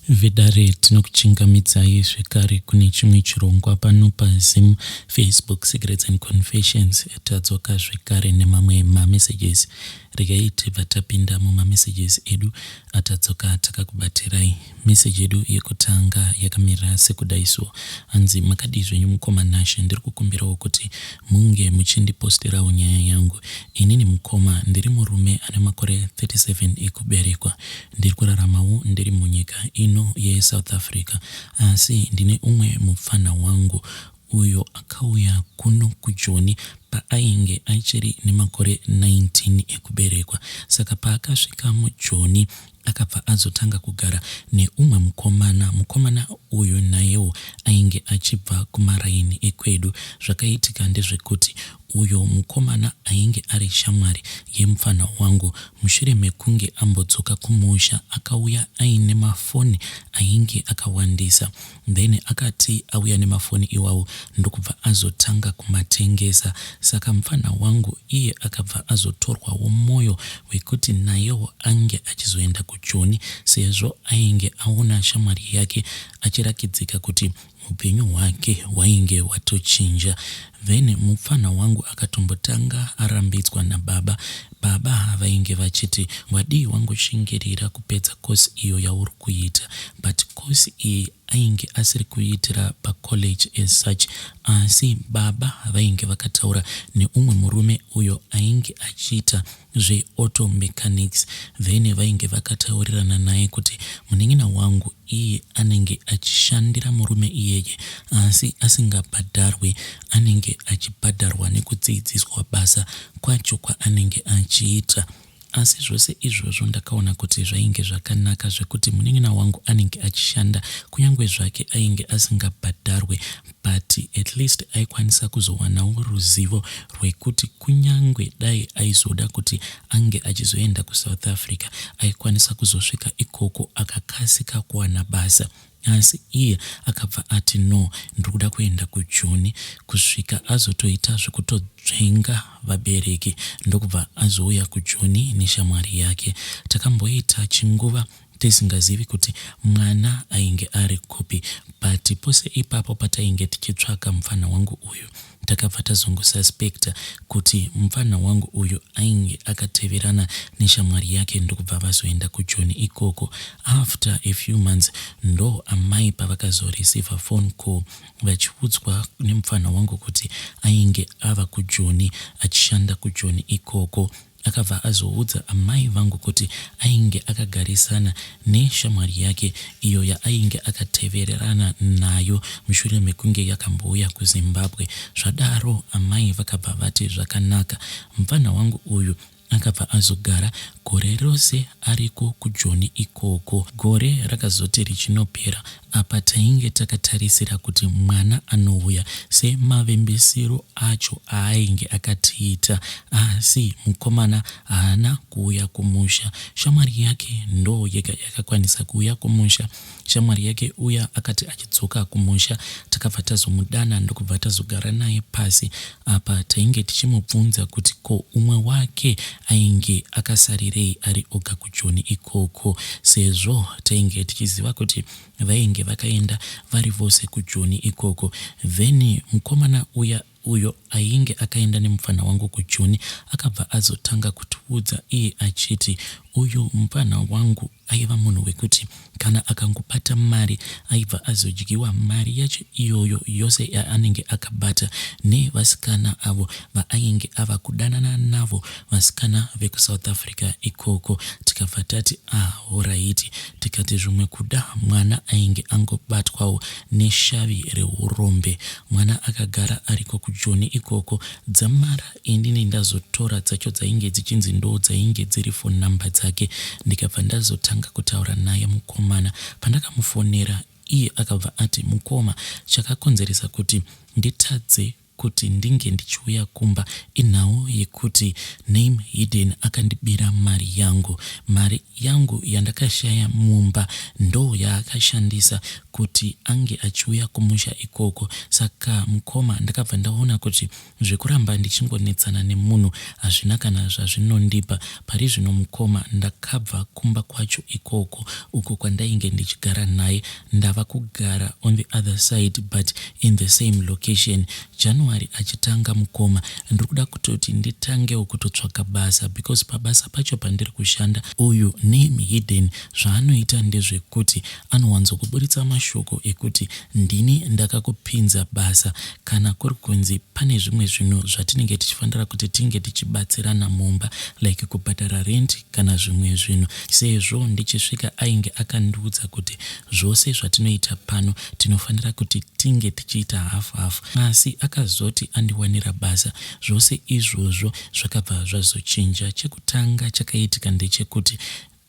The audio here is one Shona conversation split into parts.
Vedare tinokuchingamidzai zvekare kune chimwe chirongwa pano paZim Facebook Secrets and Confessions. Tadzoka zvekare nemamwe mamessages. Regai tibva tapinda mumamessages edu atadzoka takakubatirai. Message yedu yekutanga yakamira sekudai so. Hanzi makadii zvenyu mukoma Nashe, ndiri kukumbirawo kuti munge muchindiposterawo nyaya yangu. Inini mukoma ndiri murume ane makore 37 ekuberekwa. Ndiri kuraramawo ndiri munyika ino yeSouth Africa asi ndine umwe mupfanha wangu uyo akauya kuno kuJoni paainge achiri nemakore 19 ekuberekwa. Saka paakasvika muJoni akabva azotanga kugara neumwe mukomana. Mukomana uyu nayewo ainge achibva kumaraini ekwedu. Zvakaitika ndezvekuti Uyo mukomana ainge ari shamwari yemupfanha wangu mushure mekunge ambodzoka kumusha akauya aine mafoni ainge akawandisa then akati auya nemafoni iwawo ndokubva azotanga kumatengesa saka mupfanha wangu iye akabva azotorwawo moyo wekuti nayewo ange achizoenda kujoni sezvo ainge aona shamwari yake achirakidzika kuti Hupenyu hwake hwainge hwatochinja. Then mupfanha wangu akatombotanga arambidzwa nababa. Baba vainge vachiti wadii wangoshingirira kupedza course iyo yauri kuita. But course iyi ainge asiri kuiitira pacollege as such asi baba vainge vakataura neumwe murume uyo ainge achiita zve auto mechanics then vainge vakataurirana naye kuti munin'ina wangu iye anenge achishandira murume iyeye asi asingabhadharwe anenge achibhadharwa nekudziidziswa basa kwacho kwaanenge achiita. Asi zvose izvozvo ndakaona kuti zvainge zvakanaka zvekuti munin'ina wangu anenge achishanda kunyangwe zvake ainge asingabhadharwe but at least aikwanisa kuzowanawo ruzivo rwekuti kunyange dai aizoda kuti ange achizoenda kuSouth Africa aikwanisa kuzosvika ikoko akakasika kuwana basa. Asi iye akabva ati no ndiri kuda kuenda kuJoni kusvika azotoita zvekutodzvenga vabereki ndokubva azouya kuJoni neshamwari yake. Takamboita chinguva tisingazivi kuti mwana ainge ari kupi but pose ipapo patainge tichitsvaka mupfanha wangu uyu takabva tazongosuspecta kuti mupfanha wangu uyu ainge akateverana neshamwari yake ndokubva vazoenda kujoni ikoko. After a few months ndo amai pavakazoreceiver phone call vachiudzwa nemupfanha wangu kuti ainge ava kujoni achishanda kujoni ikoko. Akabva azoudza amai vangu kuti ainge akagarisana neshamwari yake iyo yaainge akatevererana nayo mushure mekunge yakambouya kuZimbabwe. Zvadaro amai vakabva vati zvakanaka. Mupfanha wangu uyu akabva azogara gore rose ariko kuJoni ikoko. Gore rakazoti richinopera Apa tainge takatarisira kuti mwana anouya semavimbisiro acho aainge akatiita asi mukomana haana kuuya kumusha. Shamwari yake ndoo yega yakakwanisa kuuya kumusha. Shamwari yake uya akati achidzoka kumusha takabva tazomudana ndokubva tazogara naye pasi. Apa tainge tichimubvunza kuti ko umwe wake ainge akasarirei ari oga kuJoni ikoko sezvo tainge tichiziva kuti vainge vakaenda vari vose kuJoni ikoko. Then mukomana uya uyo ainge akaenda nemupfanha wangu kuJoni akabva azotanga kutiudza iye achiti uyu mupfanha wangu Aiva munhu wekuti kana akangobata mari aibva azodyiwa mari yacho iyoyo yose yaanenge akabata nevasikana avo vaainge ava kudanana navo vasikana vekuSouth Africa ikoko. Tikabva tati ah horaiti tikati zvimwe kuda mwana ainge angobatwawo neshavi rehurombe. Mwana akagara ariko kuJoni ikoko dzamara Inini ndazotora dzacho dzainge dzichinzi ndoo dzainge dziri phone number dzake ndikabva ndazotanga kutaura naye mukomana. Pandakamufonera iye akabva ati mukoma chakakonzeresa kuti nditadze. kuti ndinge ndichiuya kumba inhau yekuti Name Hidden akandibira mari yangu. Mari yangu yandakashaya mumba ndoyaakashandisa kuti ange achiuya kumusha ikoko saka mukoma ndakabva ndaona kuti Zvekuramba ndichingonetsana nemunhu hazvina kana zvazvinondipa. Pari zvino mukoma ndakabva kumba kwacho ikoko uko kwandainge ndichigara naye ndava kugara on the other side but in the same location. January achitanga mukoma ndiri kuda kutoti nditangewo kutotsvaka basa because pabasa pacho pandiri kushanda uyu name hidden zvaanoita ndezvekuti anowanzokuburitsa mashoko ekuti ndini ndakakupinza basa kana kuri kunzi pane zvimwe zvinhu zvatinenge tichifanira kuti tinge tichibatsirana mumba like kubhadhara rent kana zvimwe zvinhu sezvo ndichisvika ainge akandiudza kuti zvose zvatinoita pano tinofanira kuti tinge tichiita half half asi akazoti andiwanira basa zvose izvozvo zvakabva zvazochinja chekutanga chakaitika ndechekuti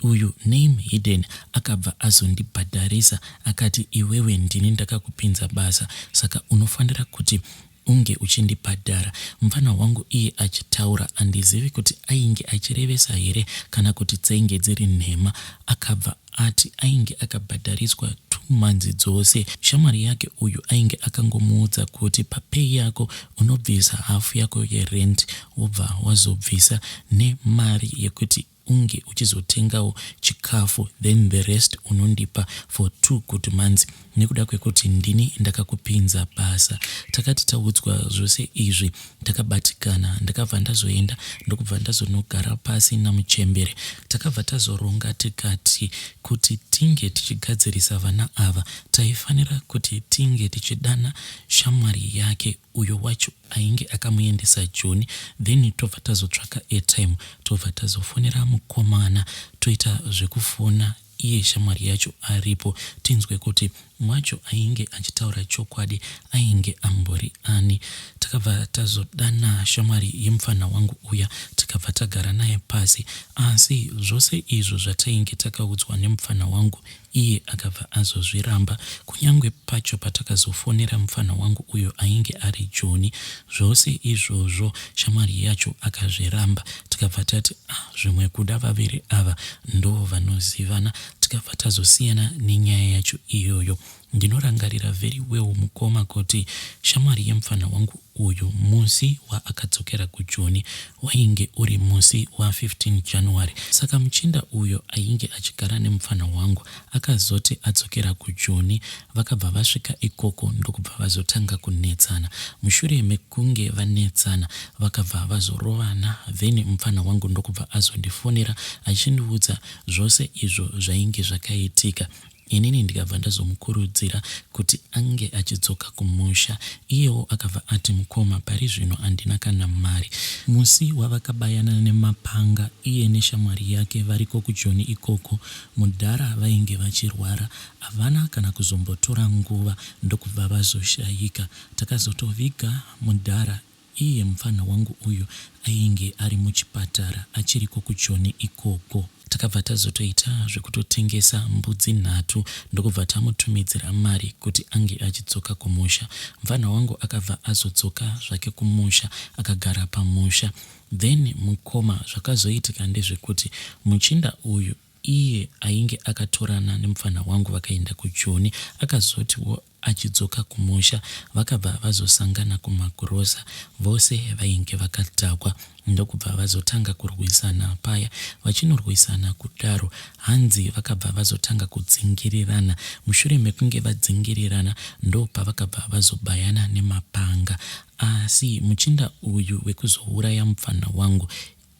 Uyu name hidden akabva azondibhadharisa akati iwewe ndini ndakakupinza basa saka unofanira kuti unge uchindibhadhara. Mupfana wangu iye achitaura handizivi kuti ainge achirevesa here kana kuti dzainge dziri nhema akabva ati ainge akabhadhariswa two months dzose. Shamwari yake uyu ainge akangomuudza kuti papay yako unobvisa half yako yerent wobva wazobvisa nemari yekuti unge uchizotengawo chikafu then the rest unondipa for two good months nekuda kwekuti ndini ndakakupinza basa. Takati taudzwa zvose izvi takabatikana ndakabva ndazoenda ndokubva ndazonogara pasi namuchembere. Takabva tazoronga tikati kuti tinge tichigadzirisa vana ava taifanira kuti tinge tichidana shamwari yake uyo wacho ainge akamuendesa Joni then tobva tazotsvaka airtime tobva tazofonera mukomana toita zvekufona iye shamwari yacho aripo tinzwe kuti wacho ainge achitaura chokwadi ainge ambori ani. Takabva tazodana shamwari yemupfanha wangu uya tikabva tagara naye pasi asi zvose izvo zvatainge takaudzwa nemupfanha wangu Iye akabva azozviramba kunyangwe pacho patakazofonera mupfanha wangu uyo ainge ari Joni. Zvose izvozvo shamwari yacho akazviramba tikabva tati ah zvimwe kuda vaviri ava ndovanozivana tikabva tazosiyana nenyaya yacho iyoyo. Ndinorangarira very well mukoma kuti shamwari yemupfanha wangu Uyu musi waakadzokera kuJoni wainge uri musi wa 15 January saka muchinda uyo ainge achigara nemupfanha wangu akazoti adzokera kuJoni vakabva vasvika ikoko ndokubva vazotanga kunetsana. Mushure mekunge vanetsana vakabva vazorovana then mupfanha wangu ndokubva azondifonera achindiudza zvose izvo zvainge zvakaitika. Inini ndikabva ndazomukurudzira kuti ange achidzoka kumusha. Iyewo akabva ati mukoma pari zvino handina kana mari. Musi wavakabayana nemapanga iye neshamwari yake variko kuJoni ikoko, mudhara vainge vachirwara. Havana kana kuzombotora nguva ndokubva vazoshayika. Takazotoviga mudhara Iye mupfanha wangu uyu ainge ari muchipatara achiriko kuJoni ikoko. Takabva tazotoita zvekutotengesa mbudzi nhatu ndokubva tamutumidzira mari kuti ange achidzoka kumusha. Mupfanha wangu akabva azodzoka zvake kumusha akagara pamusha. Then mukoma zvakazoitika ndezvekuti muchinda uyu iye ainge akatorana nemupfanha wangu vakaenda kuJoni akazotiwo Achidzoka kumusha vakabva vazosangana kumagirosa vose vainge vakadhakwa ndokubva vazotanga kurwisana paya. Vachinorwisana kudaro hanzi vakabva vazotanga kudzingirirana. Mushure mekunge vadzingirirana ndopavakabva vazobayana nemapanga. Asi muchinda uyu wekuzouraya mupfanha wangu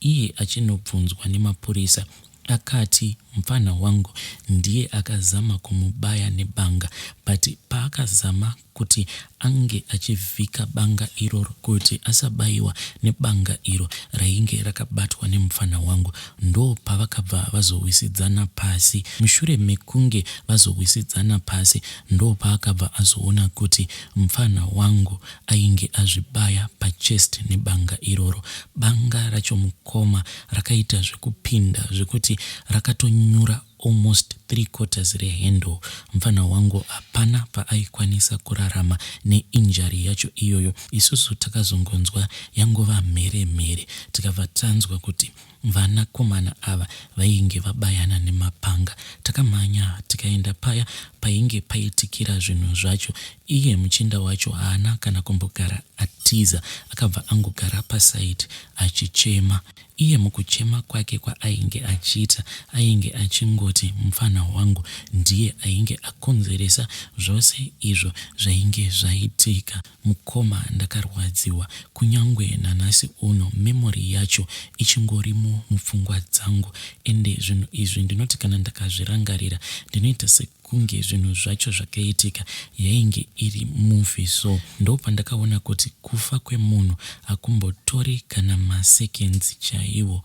Iye achinobvunzwa nemapurisa akati mupfanha wangu ndiye akazama kumubaya nebanga but paakazama kuti ange achivhika banga iroro kuti asabaiwa nebanga iro rainge rakabatwa nemupfanha wangu ndopavakabva vazowisidzana pasi. Mushure mekunge vazowisidzana pasi ndopaakabva azoona kuti mupfanha wangu ainge azvibaya pachest nebanga iroro. Banga racho mukoma rakaita zvekupinda zvekuti rakatonyura almost 3 quarters rehandle. Mupfanha wangu hapana paaikwanisa kurarama neinjury yacho iyoyo. Isusu takazongonzwa yangova mhere mhere tikabva tanzwa kuti Vanakomana ava vainge vabayana nemapanga. Takamhanya tikaenda paya painge paitikira zvinhu zvacho. Iye muchinda wacho haana kana kumbogara atiza akabva angogara paside achichema. Iye mukuchema kwake kwaainge achiita ainge achingoti mupfanha wangu ndiye ainge akonzeresa zvose izvo zvainge zvaitika. Mukoma ndakarwadziwa kunyangwe nanhasi uno memory yacho ichingorimo mupfungwa dzangu ende zvinhu izvi ndinoti kana ndakazvirangarira ndinoita sekunge zvinhu zvacho zvakaitika yainge iri movie so ndopandakaona kuti kufa kwemunhu hakumbotori kana maseconds chaiwo.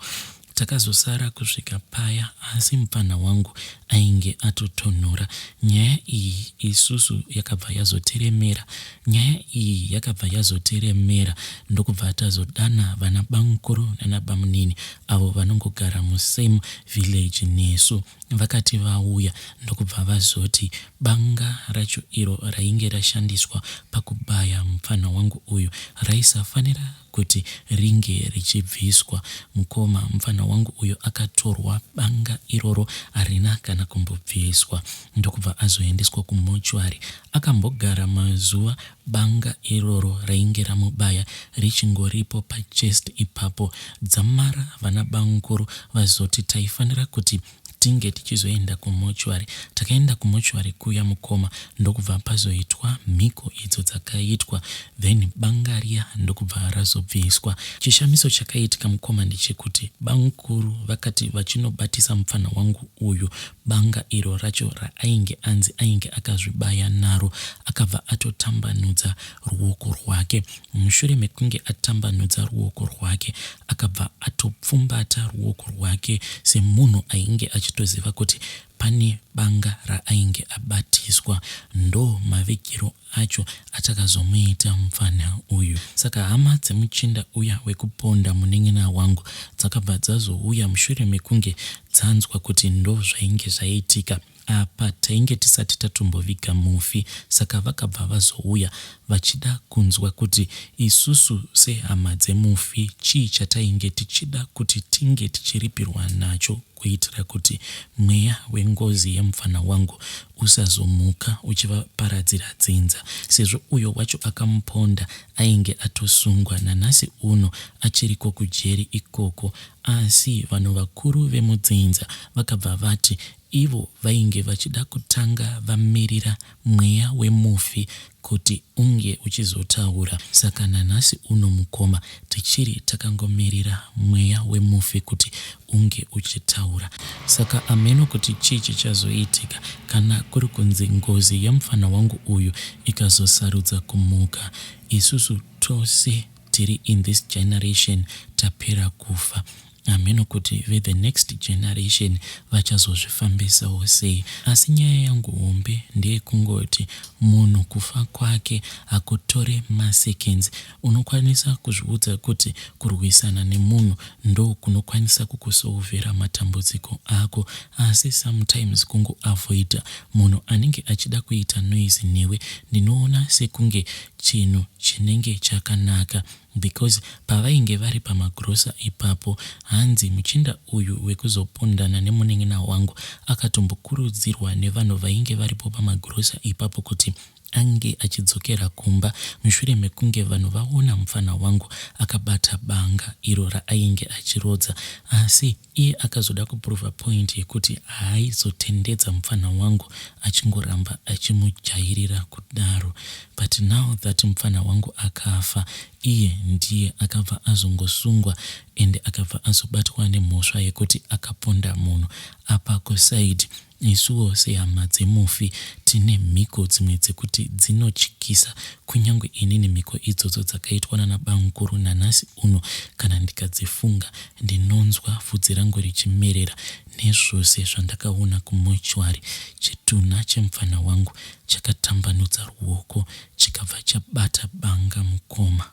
Takazosara kusvika paya asi mupfanha wangu ainge atotonhora. Nyaya iyi isusu yakabva yazotiremera. Nyaya iyi yakabva yazotiremera ndokubva tazodana vana bamukuru nana bamunini avo vanongogara musame village nesu. Vakati vauya ndokubva vazoti banga racho iro rainge rashandiswa pakubaya mupfanha wangu uyu raisafanira kuti ringe richibviswa. Mukoma mupfanha wangu uyo akatorwa banga iroro harina kana kumbobviswa ndokubva azoendeswa kumortuary. Akambogara mazuva banga iroro rainge ramubaya richingoripo pachest ipapo. Dzamara vana bamukuru vazoti taifanira kuti tinge tichizoenda kumortuary. Takaenda kumortuary kuya mukoma ndokubva pazoitwa mhiko idzo dzakaitwa then banga riya ndokubva razobviswa. Chishamiso chakaitika mukoma ndechekuti bamukuru vakati vachinobatisa mupfanha wangu uyu banga iro racho raainge anzi ainge akazvibaya naro akabva atotambanudza ruoko rwake. Mushure mekunge atambanudza ruoko rwake, akabva atopfumbata ruoko rwake semunhu ainge achitoziva kuti pane banga raainge abatiswa. Ndo mavigiro acho atakazomuita mupfanha uyu. Saka hama dzemuchinda uya wekuponda munin'ina wangu dzakabva dzazouya mushure mekunge dzanzwa kuti ndozvainge zvaitika. Apa tainge tisati tatomboviga mufi saka vakabva vazouya vachida kunzwa kuti isusu sehama dzemufi chii chatainge tichida kuti tinge tichiripirwa nacho kuitira kuti mweya wengozi yemupfana wangu usazomuka uchivaparadzira dzinza sezvo uyo wacho akamuponda ainge atosungwa nanhasi uno achiriko kujeri ikoko asi vanhu vakuru vemudzinza vakabva vati Ivo vainge vachida kutanga vamirira mweya wemufi kuti unge uchizotaura. Saka nanhasi uno mukoma tichiri takangomirira mweya wemufi kuti unge uchitaura. Saka hameno kuti chii chichazoitika kana kuri kunzi ngozi yemupfanha wangu uyu ikazosarudza kumuka isusu tose tiri in this generation tapera kufa. Hameno kuti ve the next generation vachazozvifambisawo sei. Asi nyaya yangu hombe ndeyekungoti munhu kufa kwake hakutore maseconds. Unokwanisa kuzviudza kuti kurwisana nemunhu ndokunokwanisa kukusolvera matambudziko ako asi sometimes kungoavoider munhu anenge achida kuita noise newe ndinoona sekunge chinhu chinenge chakanaka. Because pavainge vari pamagrocer ipapo hanzi muchinda uyu wekuzopondana nemunin'ina wangu akatombokurudzirwa nevanhu vainge varipo pamagrocer ipapo kuti ange achidzokera kumba mushure mekunge vanhu vaona mupfanha wangu akabata banga iro raainge achirodza asi Iye akazoda kuprover point yekuti haaizotendedza mupfanha wangu achingoramba achimujairira kudaro but now that mupfanha wangu akafa iye ndiye akabva azongosungwa ende akabva azobatwa nemhosva yekuti akaponda munhu. Apa kuside Isuwo sehama dzemufi tine mhiko dzimwe dzekuti dzinotyisa kunyangwe inini mhiko idzodzo dzakaitwa nanabamukuru nanhasi uno kana ndikadzifunga ndinonzwa vhudzi rangu richimerera nezvose zvandakaona kumortuary. Chitunha chemupfanha wangu chakatambanudza ruoko chikabva chabata banga mukoma.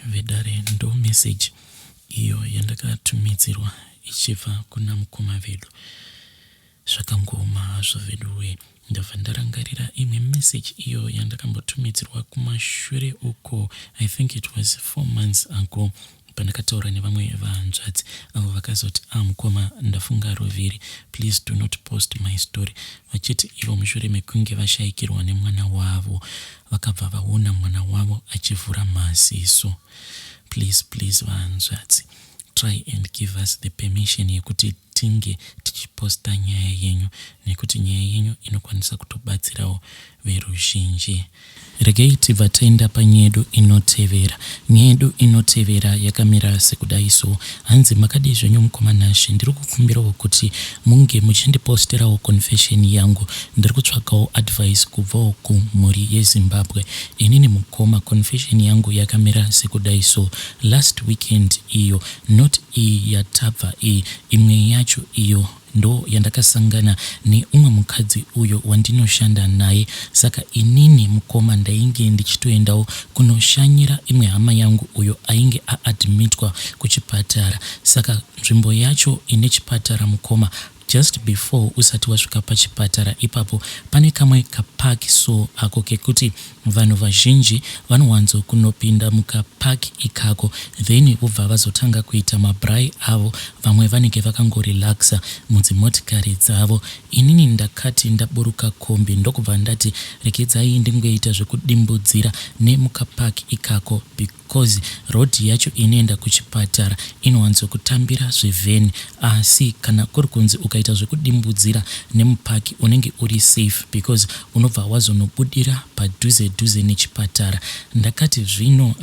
Vedare ndo message iyo yandakatumidzirwa ichibva kuna mukoma vedu. Zvakangooma hazvo veduwe. Ndabva ndarangarira imwe message iyo yandakambotumidzirwa kumashure uko, I think it was 4 months ago, pandakataura nevamwe vahanzvadzi avo vakazoti, ah mukoma, ndafunga ruviri, please do not post my story, vachiti ivo mushure mekunge vashaikirwa nemwana wavo vakabva vaona mwana wavo achivhura maziso. Please, please vahanzvadzi, try and give us the permission yekuti tinge tichiposta nyaya yenyu, nekuti nyaya yenyu inokwanisa kutobatsirawo veruzhinji. Regei tibva taenda panyaya yedu inotevera. Nyaya yedu inotevera yakamira sekudai so. Hanzi, makadii zvenyu mukoma Nashe? Ndiri kukumbirawo kuti munge muchindiposterawo confession yangu. Ndiri kutsvagawo advice kubvawo kumhuri yeZimbabwe. Inini mukoma, confession yangu yakamira sekudai so. Last weekend iyo, not iyi yatabva iyi, imwe yacho iyo, ndo yandakasangana neumwe mukadzi uyo wandinoshanda naye. Saka inini mukoma ndainge ndichitoendawo kunoshanyira imwe hama yangu uyo ainge aadmitwa kuchipatara. Saka nzvimbo yacho ine chipatara mukoma, just before usati wasvika pachipatara ipapo pane kamwe kapark so ako kekuti vanhu vazhinji vanowanzo kunopinda mukapark ikako, then vobva vazotanga kuita mabraai avo. Vamwe vanenge vakangorelaxa mudzimotikari dzavo. Inini ndakati ndaburuka kombi, ndokubva ndati regedzai ndingoita zvekudimbudzira nemukapark ikako, because road yacho inoenda kuchipatara inowanzokutambira zvevheni, asi kana kuri kunzi ukaita zvekudimbudzira nemupark unenge uri safe, because unobva wazonobudira padhuze dhuze nechipatara. Ndakati zvino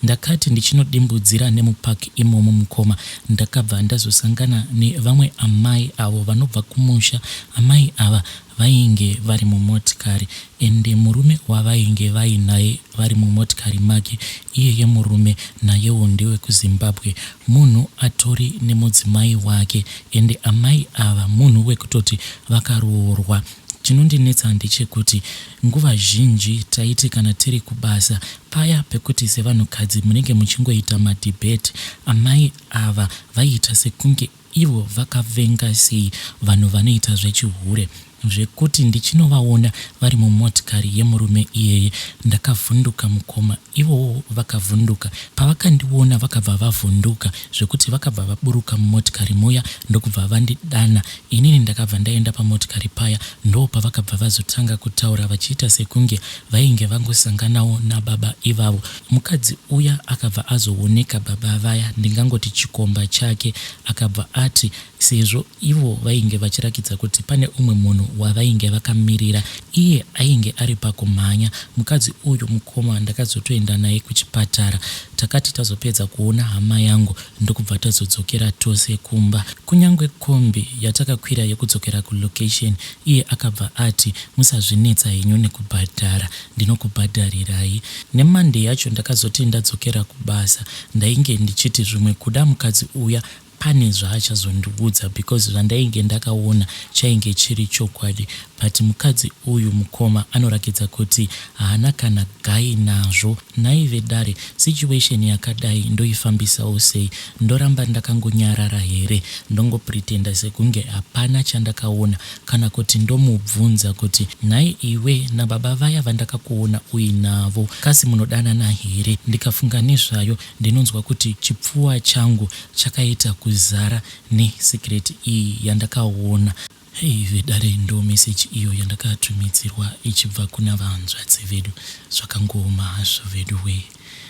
ndakati ndichinodimbudzira nemupark imomo mukoma, ndakabva ndazosangana nevamwe amai avo vanobva kumusha. Amai ava vainge vari mumotikari, ende murume wavainge vainaye vari mumotikari make iyeye murume nayewo ndewekuZimbabwe, munhu atori nemudzimai wake, ende amai ava munhu wekutoti vakaroorwa. Chinondinetsa ndechekuti nguva zhinji taiti kana tiri kubasa paya pekuti sevanhukadzi munenge muchingoita madebate, amai ava vaiita sekunge ivo vakavenga sei vanhu vanoita zvechihure, zvekuti ndichinovaona vari mumotikari yemurume iyeye ndakavhunduka mukoma. Ivowo vakavhunduka pavakandiona, vakabva vavhunduka zvekuti vakabva vaburuka mumotikari muya ndokubva vandidana. Inini ndakabva ndaenda pamotikari paya, ndo pavakabva vazotanga kutaura vachiita sekunge vainge vangosanganawo nababa ivavo. Mukadzi uya akabva azooneka baba vaya, ndingangoti chikomba chake, akabva ati sezvo ivo vainge vachirakidza kuti pane umwe munhu wavainge vakamirira, iye ainge ari pakumhanya. Mukadzi uyu mukoma ndakazotoenda naye kuchipatara. Takati tazopedza kuona hama yangu ndokubva tazodzokera tose kumba. Kunyange kombi yatakakwira yekudzokera kulocation iye akabva ati, musazvinetsa henyu nekubhadhara, ndinokubhadharirai. NeMonday yacho ndakazoti ndadzokera kubasa, ndainge ndichiti zvimwe kuda mukadzi uya pane zvaachazondiudza, because zvandainge ndakaona chainge chiri chokwadi. But mukadzi uyu mukoma anorakidza kuti haana kana gai nazvo. Nhai vedare, situation yakadai ndoifambisawo sei? Ndoramba ndakangonyarara here, ndongopretenda sekunge hapana chandakaona, kana kuti ndomubvunza kuti, nhai iwe nababa vaya vandakakuona uinavo, kasi munodanana here? Ndikafunga nezvayo ndinonzwa kuti chipfuwa changu chakaita kuzara nesecret iyi yandakaona. Hei vedare, ndo message iyo yandakatumidzirwa ichibva kuna vahanzvadzi vedu. Zvakangooma hazvo vedu wee.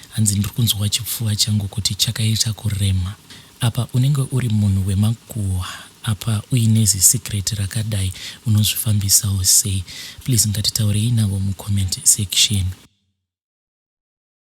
Hanzi ndiri kunzwa chipfuva changu kuti chakaita kurema. Apa unenge uri munhu wemakuhwa, apa uine zisecret rakadai, unozvifambisawo sei? Please ngatitaurei navo mucomment section.